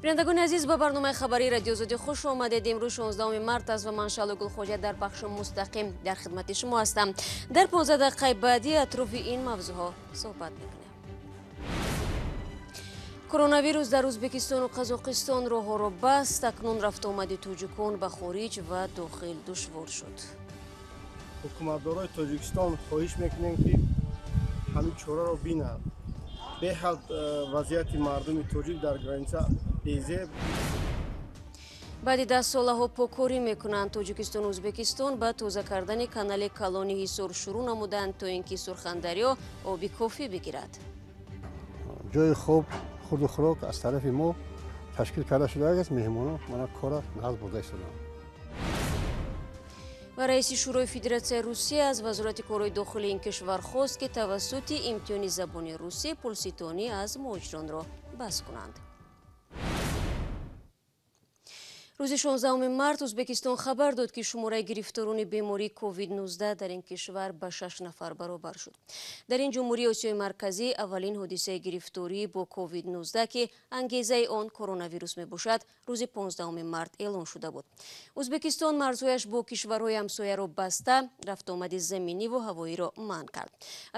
Бинандагони азиз, ба барномаи хабарии Радиои Озодӣ хуш омадед. Имрӯз 16 март аст ва ман Шаҳло Гулхоҷа дар бахши мустақим дар хидмати шумо ҳастам. Дар 15 дақиқаи баъдӣ атрофи ин мавзӯъҳо суҳбат мекунем. Коронавирус дар Ӯзбекистону Қазоқистон роҳҳоро баст. Акнун рафтуомади тоҷикон ба хориҷ ва дохил душвор шуд. Ҳукуматдорои Тоҷикистон хоҳиш мекунем, ки ҳамин чораро бинанд. Беҳад вазъияти мардуми тоҷик дар граница безеб. Баъди 10 солаҳо поккорӣ мекунанд. Тоҷикистону Ӯзбекистон ба тоза кардани канали калони Ҳисор шурӯъ намуданд, то ин ки Сурхандарё оби кофӣ бигирад. Ҷои хоб, хурду хӯрок аз тарафи мо ташкил карда шудааст. Меҳмонон мана кора нағз бурда истоданд. Ва раиси Шӯрои Федератсияи Русия аз Вазорати корҳои дохилии ин кишвар хост, ки тавассути имтиҳони забони русӣ пулситонӣ аз муҳоҷиронро бас кунанд. Рӯзи 16 март Ӯзбекистон хабар дод, ки шумораи гирифторони бемории COVID-19 дар ин кишвар ба шаш нафар баробар шуд. Дар ин ҷумҳурии Осиёи Марказӣ аввалин ҳодисаи гирифторӣ бо COVID-19, ки ангезаи он коронавирус мебошад, рӯзи 15 март эълон шуда буд. Ӯзбекистон марзҳояш бо кишварҳои ҳамсояро баста, рафтуомади заминиву ҳавоиро манъ кард.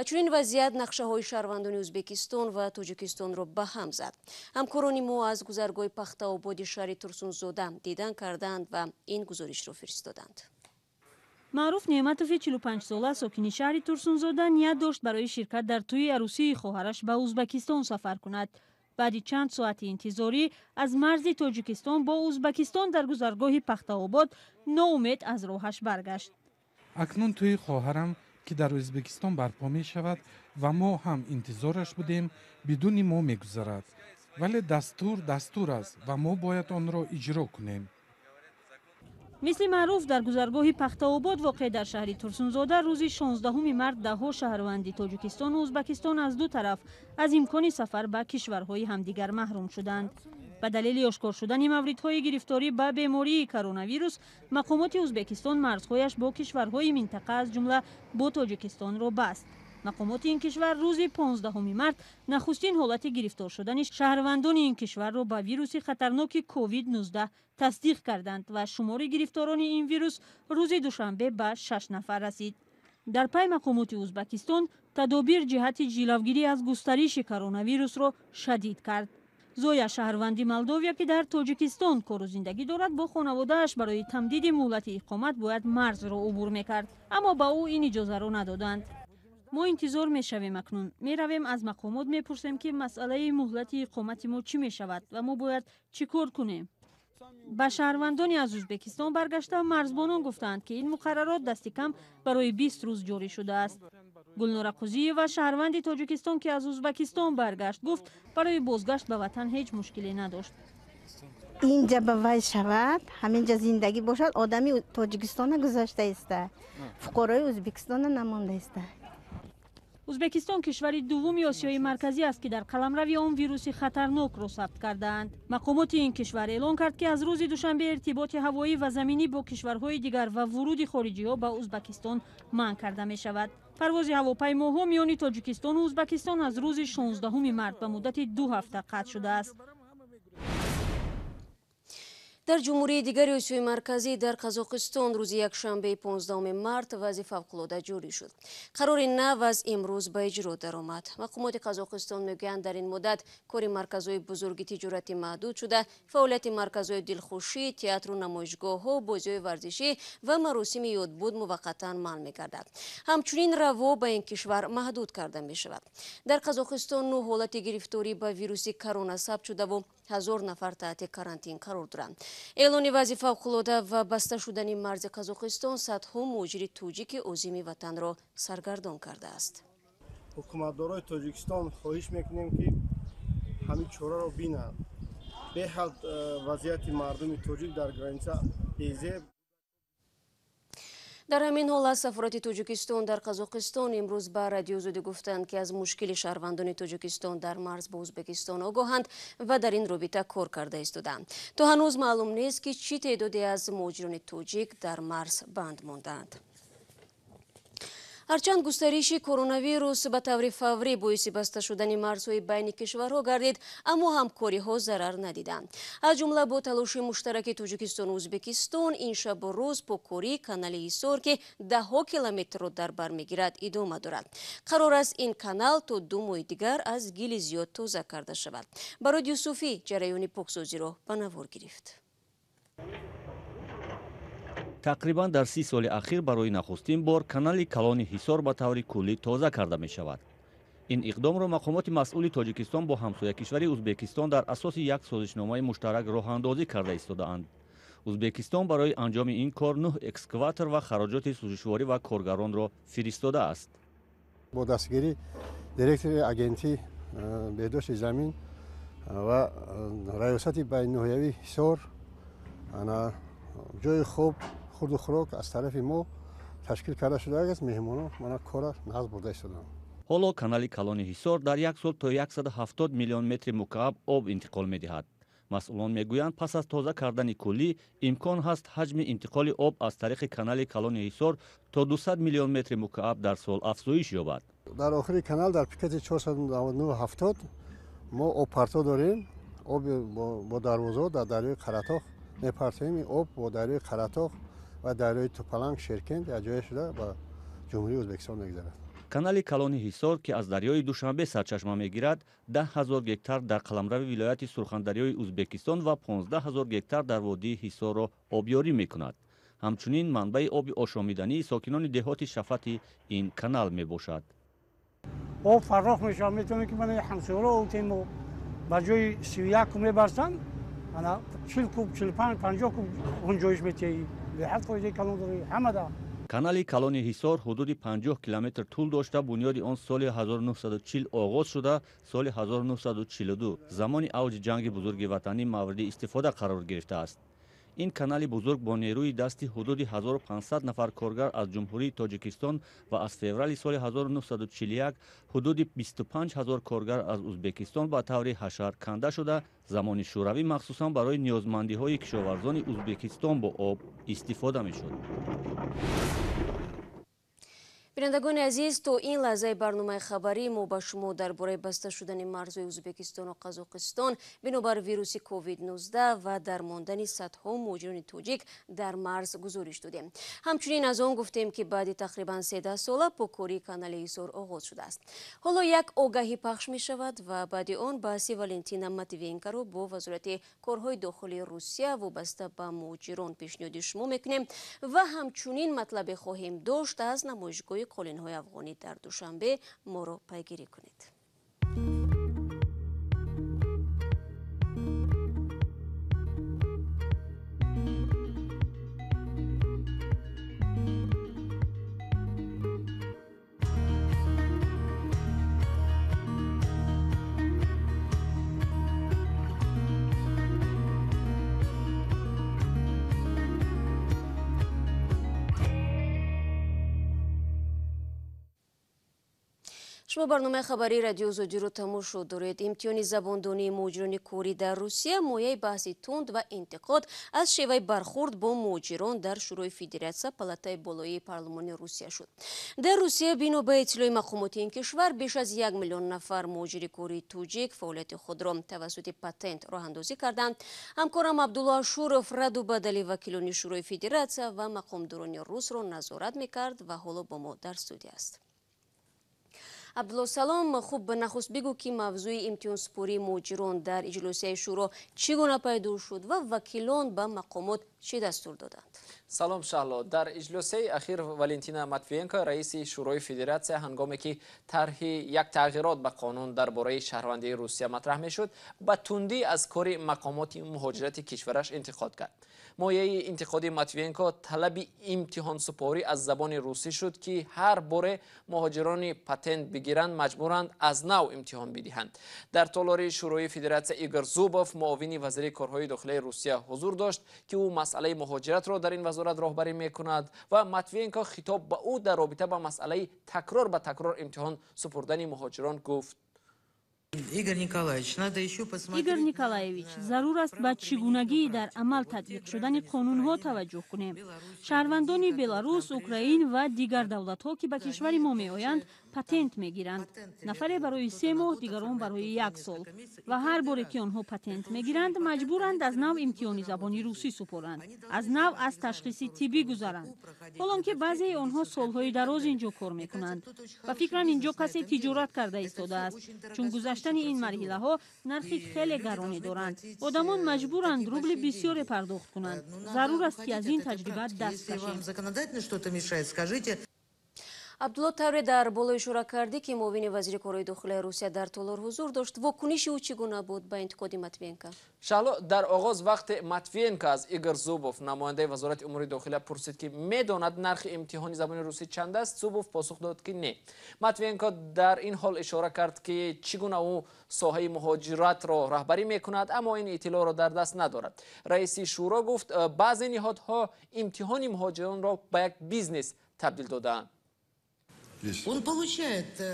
Чунин вазъият нақшаҳои шаҳрвандони Ӯзбекистон ва Тоҷикистонро ба ҳам зад. Ҳамкорони мо аз гузаргоҳи Пахтаободи шаҳри Турсунзода дидан карданд ва ин гузоришро фиристоданд. Маъруф Неъматови 45сола, сокини шаҳри Турсунзода, ният дошт барои ширкат дар тӯи арӯсии хоҳараш ба Ӯзбекистон сафар кунад. Баъди чанд соати интизорӣ аз марзи Тоҷикистон бо Ӯзбекистон дар гузаргоҳи Пахтаобод ноумед аз роҳаш баргашт. Акнун тӯи хоҳарам, ки дар Ӯзбекистон барпо мешавад ва мо ҳам интизораш будем, бидуни мо мегузарад. Вале дастур дастур аст ва мо бояд онро иҷро кунем. Мисли Маъруф, дар гузаргоҳи Пахтаобод, воқеъ дар шаҳри Турсунзода, рӯзи 16 март даҳҳо шаҳрванди Тоҷикистону Ӯзбекистон аз ду тараф аз имкони сафар ба кишварҳои ҳамдигар маҳрум шуданд. Ба далели ошкор шудани мавридҳои гирифторӣ ба бемории коронавирус, мақомоти Ӯзбекистон марзҳояш бо кишварҳои минтақа, аз ҷумла бо Тоҷикистонро баст. Мақомоти ин кишвар рӯзи 15 март нахустин ҳолати гирифтор шудани шаҳрвандони ин кишварро ба вируси хатарноки COVID-19 тасдиқ карданд ва шумори гирифторони ин вирус рӯзи душанбе ба шаш нафар расид. Дар пай мақомоти Ӯзбекистон тадобир ҷиҳати ҷилавгирӣ аз густариши коронавирусро шадид кард. Зоя, шаҳрванди Молдовия, ки дар Тоҷикистон кору зиндагӣ дорад, бо хонаводааш барои тамдиди муҳлати иқомат бояд марзро убур мекард, аммо ба ӯ ин иҷозаро надоданд. Мо интизор мешавем. Акнун меравем, аз мақомот мепурсем, ки масъалаи муҳлати иқомати мо чӣ мешавад ва мо бояд чӣ кор кунем. Ба шаҳрвандони аз Ӯзбекистон баргашта марзбонон гуфтаанд, ки ин муқаррарот дасти кам барои 20 рӯз ҷорӣ шудааст. Гулнора Қузиева, шаҳрванди Тоҷикистон, ки аз Ӯзбекистон баргашт, гуфт, барои бозгашт ба ватан ҳеҷ мушкиле надошт. Инҷа ба вай шавад, ҳаминҷа зиндагӣ бошад. Одами Тоҷикистона гузашта иста, фуқарои Ӯзбекистона намонда иста. Ӯзбекистон кишвари дуввуми Осиёи Марказӣ аст, ки дар қаламрави он вируси хатарнокро сабт кардаанд. Мақомоти ин кишвар эълон кард, ки аз рӯзи душанбе иртиботи ҳавоӣ ва заминӣ бо кишварҳои дигар ва вуруди хориҷиҳо ба Ӯзбекистон манъ карда мешавад. Парвози ҳавопаймоҳо миёни Тоҷикистону Ӯзбекистон аз рӯзи 16 март ба муддати 2 ҳафта қатъ шудааст. Дар ҷумҳурии дигари Осиёи Марказӣ, дар Қазоқистон, рӯзи якшанбеи 15 март вазъи фавқулода ҷорӣ шуд. Қарори нав аз имрӯз ба иҷро даромад. Мақомоти Қазоқистон мегӯянд, дар ин муддат кори марказҳои бузурги тиҷоратӣ маҳдуд шуда, фаъолияти марказҳои дилхушӣ, театру намоишгоҳҳо, бозиҳои варзишӣ ва маросими ёдбуд муваққатан манъ мегардад. Ҳамчунин раво ба ин кишвар маҳдуд карда мешавад. Дар Қазоқистон нӯ ҳолати гирифторӣ ба вируси корона сабт шудаву 1000 нафар таҳти карантин қарор доранд. Эълони вазъи фавқулода ва баста шудани марзи Қазоқистон садҳо муҳоҷири тоҷики озими ватанро саргардон кардааст. Ҳукуматдорои Тоҷикистон хоҳиш мекунем, ки ҳамин чораро бинанд. Беҳад вазъияти мардуми тоҷик дар граница безеб. Дар ҳамин ҳол, аз сафорати Тоҷикистон дар Қазоқистон имрӯз ба Радиои Озодӣ гуфтанд, ки аз мушкили шаҳрвандони Тоҷикистон дар марз бо Ӯзбекистон огоҳанд ва дар ин робита кор карда истодаанд. То ҳанӯз маълум нест, ки чӣ теъдоде аз муҳоҷирони тоҷик дар марз банд мондаанд. Ҳарчанд густариши коронавирус ба таври фаврӣ боиси баста шудани марзҳои байни кишварҳо гардид, аммо ҳамкориҳо зарар надиданд. Аз ҷумла бо талоши муштараки Тоҷикистону Ӯзбекистон ин шабу рӯз поккории канали Ҳисор, ки даҳҳо километрро дар бар мегирад, идома дорад. Қарор аст ин канал то 2 моҳи дигар аз гили зиёд тоза карда шавад. Барод Юсуфӣ ҷараёни поксозиро ба навор гирифт. Тақрибан дар 30 соли ахир барои нахустин бор канали калони Ҳисор ба таври куллӣ тоза карда мешавад. Ин иқдомро мақомоти масъули Тоҷикистон бо ҳамсоякишвари Ӯзбекистон дар асоси як созишномаи муштарак роҳандозӣ карда истодаанд. Ӯзбекистон барои анҷоми ин кор 9 экскаватор ва хароҷоти сӯзишворӣ ва коргаронро фиристодааст. Бо дастгирии директори агентии беҳдошти замин ва раёсати байниноҳиявии Ҳисор ҷои хоб, хурду хӯрок аз тарафи мо ташкил карда шудааст. Меҳмонон мана кора нағз бурда истоданд. Ҳоло канали калони Ҳисор дар як сол то 170 миллион метри мукааб об интиқол медиҳад. Масъулон мегӯянд, пас аз тоза кардани куллӣ имкон ҳаст ҳаҷми интиқоли об аз тариқи канали калони Ҳисор то 200 миллион метри мукааб дар сол афзоиш ёбад. Дар охири канал дар пикети 499,70 мо обпарто дорем. Об бо дарвозаҳо дар дарёи Қаратоғ мепартоем. Ин об бо дарёи Қаратоғ ва дарёи Тупаланг, Шеркент якҷоя шуда ба Ҷумҳурии Ӯзбекистон мегузарад. Канали калони Ҳисор, ки аз дарёи Душанбе сарчашма мегирад, 10 000 гектар дар қаламрави вилояти Сурхандарёи Ӯзбекистон ва 15 000 гектар дар водии Ҳисорро обёрӣ мекунад. Ҳамчунин манбаи оби ошомидании сокинони деҳоти Шафати ин канал мебошад. Об фарох мешавад, метавонем ки мана ҳамсояро овтем, ба ҷои 31 куб мебарстанд, ана 40 куб, 45, 50 куб гунҷоиш метиҳӣ. Беҳад фоидаи калон дорӣ ҳамада. Канали калони Ҳисор ҳудуди 50 километр тӯл дошта, бунёди он соли 1940 оғоз шуда, соли 1942 замони авҷи ҷанги бузурги ватанӣ мавриди истифода қарор гирифтааст. Ин канали бузург бо нерӯи дасти ҳудуди 1500 нафар коргар аз Ҷумҳурии Тоҷикистон ва аз феврали соли 1941 ҳудуди 25 000 коргар аз Ӯзбекистон ба таври ҳашар канда шуда, замони шӯравӣ махсусан барои ниёзмандиҳои кишоварзони Ӯзбекистон бо об истифода мешуд. Бинандагони азиз, то ин лаҳзаи барномаи хабарӣ мо ба шумо дар бораи баста шудани марзҳои Ӯзбекистону Қазоқистон бинобар вируси COVID-19 ва дар мондани садҳо муҳоҷирони тоҷик дар марз гузориш додем. Ҳамчунин аз он гуфтем, ки баъди тақрибан 13 сола поккории канали Ҳисор оғоз шудааст. Ҳоло як огаҳӣ пахш мешавад ва баъди он баҳси Валентина Матвиенкоро бо Вазорати корҳои дохилии Русия вобаста ба муҳоҷирон пешниҳоди шумо мекунем ва ҳамчунин матлабе хоҳем дошт аз намоишгоҳи қолинҳои афғонӣ дар Душанбе. Моро пайгирӣ кунед. Шумо барномаи хабарии Радио Озодиро тамошо доред. Имтиҳони забондонии муҳоҷирони корӣ дар Русия мояи баҳси тунд ва интиқод аз шеваи бархурд бо муҳоҷирон дар Шӯрои Федератсия, палатаи болоии парлумони Русия шуд. Дар Русия бино ба иттилои мақомоти ин кишвар беш аз 1 миллион нафар муҳоҷири кории тоҷик фаъолияти худро тавассути патент роҳандозӣ карданд. Ҳамкорам Абдулло Ашуров раду бадали вакилони Шӯрои Федератсия ва мақомдорони русро назорат мекард ва ҳоло бо мо дар студия аст. Абдулло, салом. Хуб, нахуст бигӯ, ки мавзӯи имтиҳонсупории муҳоҷирон дар иҷлосияи шӯро чӣ гуна пайдо шуд ва вакилон ба мақомот чӣ дастур доданд? Салом, Шаҳло. Дар иҷлосияи ахир Валентина Матвиенко, раиси Шӯрои Федератсия, ҳангоме ки тарҳи як тағйирот ба қонун дар бораи шаҳрвандии Русия матраҳ мешуд, ба тундӣ аз кори мақомоти муҳоҷирати кишвараш интиқод кард. Мояи интиқоди Матвиенко талаби имтиҳонсупорӣ аз забони русӣ шуд, ки ҳар боре муҳоҷирони патент бигиранд маҷбуранд аз нав имтиҳон бидиҳанд. Дар толори Шӯрои Федератсия Игор Зубов, муовини вазири корҳои дохилаи Русия, ҳузур дошт, ки ӯ масъалаи муҳоҷиратро дар ин вазорат роҳбарӣ мекунад ва Матвиенко хитоб ба ӯ дар робита ба масъалаи такрор ба такрор имтиҳон супурдани муҳоҷирон гуфт: Игорь Николаевич, надо еще посмотреть. Игорь Николаевич, зарур аст ба чигунагии дар амал татбиқ шудани қонунҳо таваҷҷӯҳ кунем. Шаҳрвандони Беларус, Украин ва дигар давлатҳо, ки ба кишвари мо меоянд, патент мегиранд. Нафаре барои 3 моҳ, дигарон барои 1 сол. Ва ҳар боре ки онҳо патент мегиранд, маҷбуранд аз нав имтиҳони забони русӣ супоранд, аз нав аз ташхиси тиббӣ гузаранд. Ҳолон ки баъзеи онҳо солҳои дароз инҷо кор мекунанд. Ба фикрам, инҷо касе тиҷорат карда истодааст, чун гузаштани ин марҳилаҳо нархи хеле гароне доранд. Одамон маҷбуранд рубли бисёре пардохт кунанд. Зарур аст, ки аз ин таҷриба даст кашем. Абдулло, тавре дар боло ишора кардӣ, ки муовини вазири корҳои дохилаи Русия дар толор ҳузур дошт, вокуниши ӯ чӣ гуна буд ба интиқоди Матвиенко? Шаҳло, дар оғоз вақте Матвиенко аз Игор Зубов, намояндаи вазорати умури дохила, пурсид, ки медонад нархи имтиҳони забони русӣ чанд аст, Зубов посух дод, ки не. Матвиенко дар ин ҳол ишора кард, ки чӣ гуна ӯ соҳаи муҳоҷиратро раҳбарӣ мекунад, аммо ин иттилоъро дар даст надорад. Раиси шӯро гуфт, баъзе ниҳодҳо имтиҳони муҳоҷиронро ба як бизнес табдил додаанд.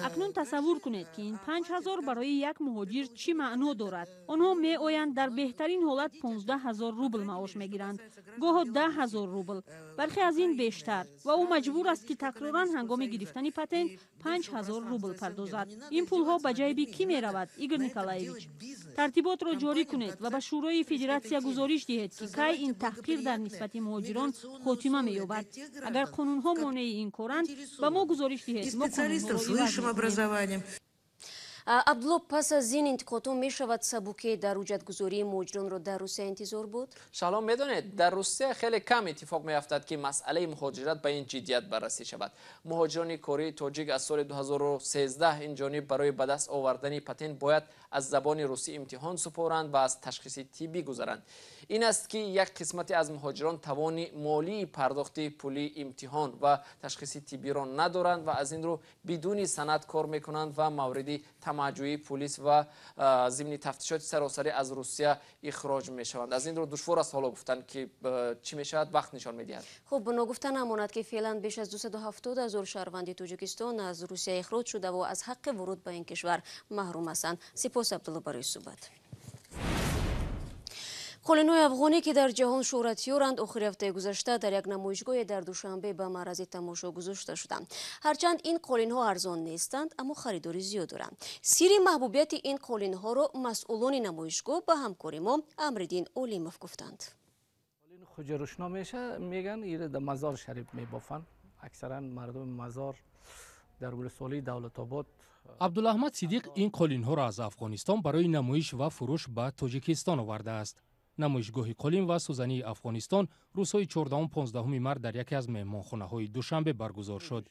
Акнун тасаввур кунед, ки ин 5000 барои як муҳоҷир чӣ маъно дорад. Онҳо меоянд, дар беҳтарин ҳолат 15 000 рубл маош мегиранд, гоҳо 10 000 рубл, бархе аз ин бештар, ва ӯ маҷбур аст, ки такроран ҳангоми гирифтани патент 5000 рубл пардозад. Ин пулҳо ба ҷайби кӣ меравад, Игор Николаевич? Тартиботро ҷорӣ кунед ва ба Шӯрои Федератсия гузориш диҳед, ки кай ин таҳқир дар нисбати муҳоҷирон хотима меёбад. Агар қонунҳо монеи ин коранд, ба мо гузориш диҳед. Специалистов с высшим образованием. Абдулло, пас аз ин интиқодҳо мешавад сабукӣ дар ҳуҷҷатгузории муҳоҷиронро дар Русия интизор буд? Шаҳло, медонед, дар Русия хеле кам иттифоқ меафтад, ки масъалаи муҳоҷират ба ин ҷиддият баррасӣ шавад. Муҳоҷирони кории тоҷик аз соли 2013 ин ҷониб барои ба даст овардани патент бояд аз забони русӣ имтиҳон супоранд ва аз ташхиси тиббӣ гузаранд. Ин аст, ки як қисмате аз муҳоҷирон тавони молии пардохти пули имтиҳон ва ташхиси тиббиро надоранд ва аз ин рӯ бидуни санад кор мекунанд ва мавриди тамаъҷӯии пулис ва зимни тафтишоти саросарӣ аз Русия ихроҷ мешаванд. Аз ин рӯ душвор аст ҳоло гуфтан, ки чӣ мешавад, вақт нишон медиҳад. Хуб, ногуфта намонад, ки феълан беш аз 270 000 шаҳрванди Тоҷикистон аз Русия ихроҷ шуда ва аз ҳаққи вуруд ба ин кишвар маҳрум ҳастанд. Сипос, Абдулло, барои суҳбат. Қолинҳои афғонӣ, ки дар ҷаҳон шӯҳратёранд, охири ҳафтаи гузашта дар як намоишгоҳе дар Душанбе ба маърази тамошо гузошта шуданд. Ҳарчанд ин қолинҳо арзон нестанд, аммо харидори зиёд доранд. Сирри маҳбубияти ин қолинҳоро масъулони намоишгоҳ ба ҳамкори мо Амриддин Олимов гуфтанд. Қолин хуҷарушно меша, меган, ира дар Мазор Шариф мебофанд. Аксаран мардуми Мазор дар вулусволии Давлатобод. Абдулаҳмад Сидиқ ин қолинҳоро аз Афғонистон барои намоиш ва фурӯш ба Тоҷикистон овардааст. Намоишгоҳи қолин ва сӯзании Афғонистон рӯзҳои 14-15 март дар яке аз меҳмонхонаҳои Душанбе баргузор шуд.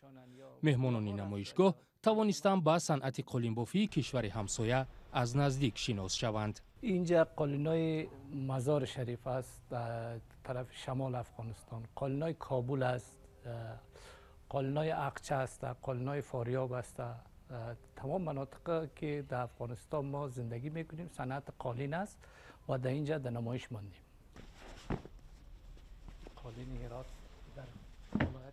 Меҳмонони намоишгоҳ тавонистанд ба санъати қолинбофии кишвари ҳамсоя аз наздик шинос шаванд. Инҷа қолинои Мазори Шариф аст, тарафи шамоли Афғонистон, қолинои Кобул аст, қолинои Ақча аст, қолинои Фориёб аст. Тамом манотиқе ки дар Афғонистон мо зиндагӣ мекунем, санъати қолин аст ва дар инҷа дар намоиш мондем. Қолини Ҳирот.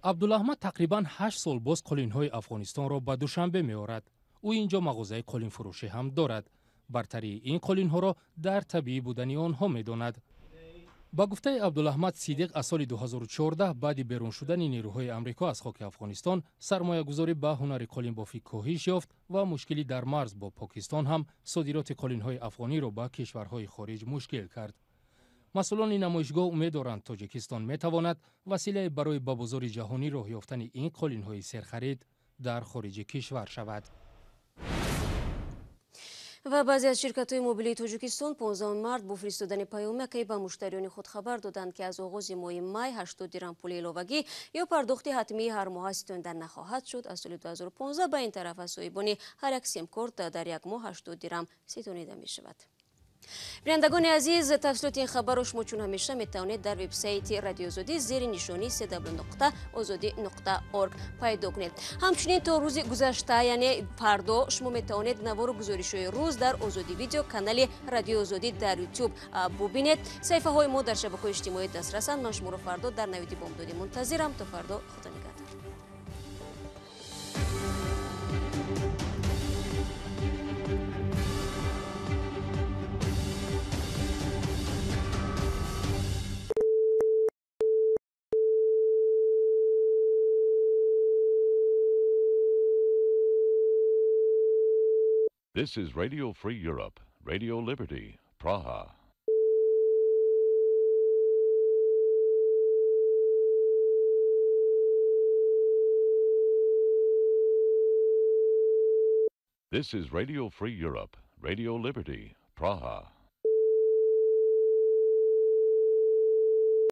Абдулаҳмад тақрибан 8 сол боз қолинҳои Афғонистонро ба Душанбе меорад. Ӯ инҷо мағозаи қолинфурӯшӣ ҳам дорад. Бартарии ин қолинҳоро дар табиӣ будани онҳо медонад. Ба гуфтаи Абдулаҳмад Сидиқ, аз соли 2014 баъди берун шудани нерӯҳои Амрико аз хоки Афғонистон сармоягузорӣ ба ҳунари қолинбофӣ коҳиш ёфт ва мушкилӣ дар марз бо Покистон ҳам содироти қолинҳои афғониро ба кишварҳои хориҷ мушкил кард. Масъулони намоишгоҳ умед доранд, Тоҷикистон метавонад василае барои ба бозори ҷаҳонӣ роҳ ёфтани ин қолинҳои серхарид дар хориҷи кишвар шавад. Ва баъзе аз ширкатҳои мобилии Тоҷикистон 15 март бо фиристодани паёмаке ба муштариёни худ хабар доданд, ки аз оғози моҳи май 80 дирам пули иловагӣ ё пардохти ҳатмии ҳар моҳа ситонида нахоҳад шуд. Аз соли 2015 ба ин тараф аз соҳибони ҳар як симкорт дар як моҳ 80 дирам ситонида мешавад. Бинандагони азиз, тафсилоти ин хабарро шумо чун ҳамеша метавонед дар вебсайти Радиои Озодӣ зери нишонии cw.ozodi.org пайдо кунед. Ҳамчунин то рӯзи гузашта, яъне фардо, шумо метавонед навору гузоришҳои рӯз дар Озодӣ видео канали Радиои Озодӣ дар YouTube бубинед. Саҳифаҳои мо дар шабакаҳои иҷтимоӣ дастрасанд. Ман шуморо фардо дар навиди бомдодӣ мунтазирам. То фардо, худо нигаҳдор. This is Radio Free Europe, Radio Liberty, Praha. This is Radio Free Europe, Radio Liberty, Praha.